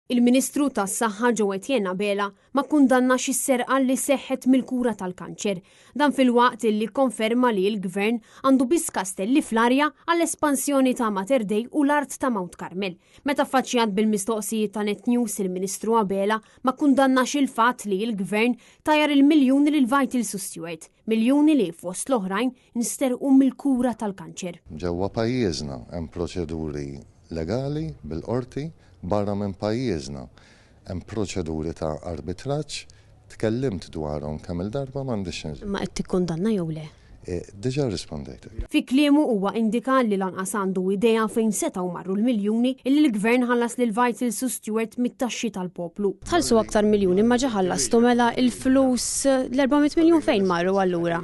Il-Ministru tas-Saħħa Jo Etienne Abela ma kkundannax is-serqa li seħħet mill-kura tal-kanċer. Dan filwaqt illi kkonferma li l-Gvern għandu biss kastelli fl-arja għall-espansjoni ta' Mater Dei u l-art ta' Mount Carmel. Meta affaċċjat bil-mistoqsijiet ta' Net News il-Ministru Abela ma kkundannax il-fatt li l-Gvern tajjar il-miljuni lil Vitals u Steward, miljuni li fost l-oħrajn nsterqu mill-kura tal-kanċer. Ġewwa pajjiżna hemm proċeduri legali bil-qorti, barra minn pajjiżna hemm proċeduri ta' arbitraġġ, tkellimt dwarhom kemm-il darba m'għandix xi nżid. Imma qed tikkundanna jew le? Diġà rrispondejtek. Fi kliemu huwa indika li lanqas għandu idea fejn setgħu marru l-miljuni li l-Gvern ħallas lil Vitals u Steward mit-taxxi tal-poplu. Tħallsu aktar miljuni imma ġa ħallastu mela l-flus l-400 miljun fejn marru allura?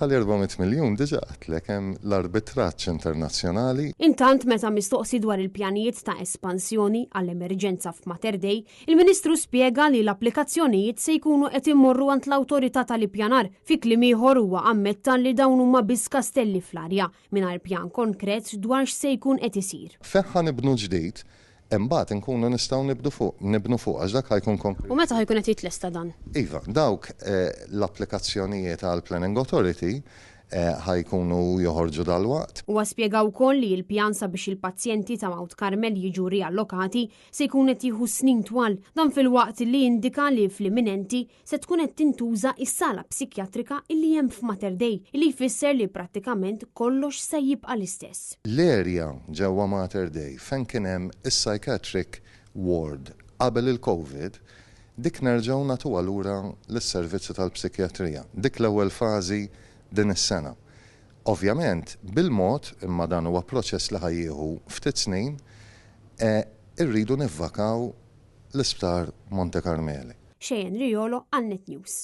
Tal-400 miljun diġà għedtlek hemm l-arbitraġġ internazzjonali. Intant meta mistoqsi dwar il-pjanijiet ta' espansjoni għall-emerġenza f'Mater Dei, il-Ministru spjega li l-applikazzjonijiet se jkunu qed imorru għand l-Awtorità tal-Ippjanar. Fi kliem ieħor huwa ammetta li dawn huma biss kastelli fl-arja, mingħajr pjan konkret dwar x'se jkun qed isir. Fejn ħa nibnu ġdid, Imbagħad inkunu nistgħu nibdu fuq, nibnu fuq għax dak ħa jkun konkret. U meta ħa jkun qed jitlesta dan? Iva, dawk l-applikazzjonijiet għall-Planning Authority ħa jkunu joħorġu dalwaqt. Huwa spjega wkoll li l-pjan sabiex il-pazjenti ta' Mount Carmel jiġu riallokati se jkun qed jieħu snin twal, dan filwaqt li indika li fl-imminenti se tkun qed tintuża s-sala psikjatrika illi hemm f'Mater Dei, illi jfisser li prattikament kollox se jibqa' l-istess. L-area ġewwa Mater Dei fejn kien hemm is-psychiatric ward qabel il-Covid, dik nerġgħu nagħtuha lura lis-servizzi tal-psikjatrija. Dik l-ewwel fażi din is-sena. Ovvjament, bil-mod, imma dan huwa proċess li ħa jieħu ftit snin, irridu nivvakaw l-Isptar Monte Carmeli. Cheyenne Riolo għal Net News.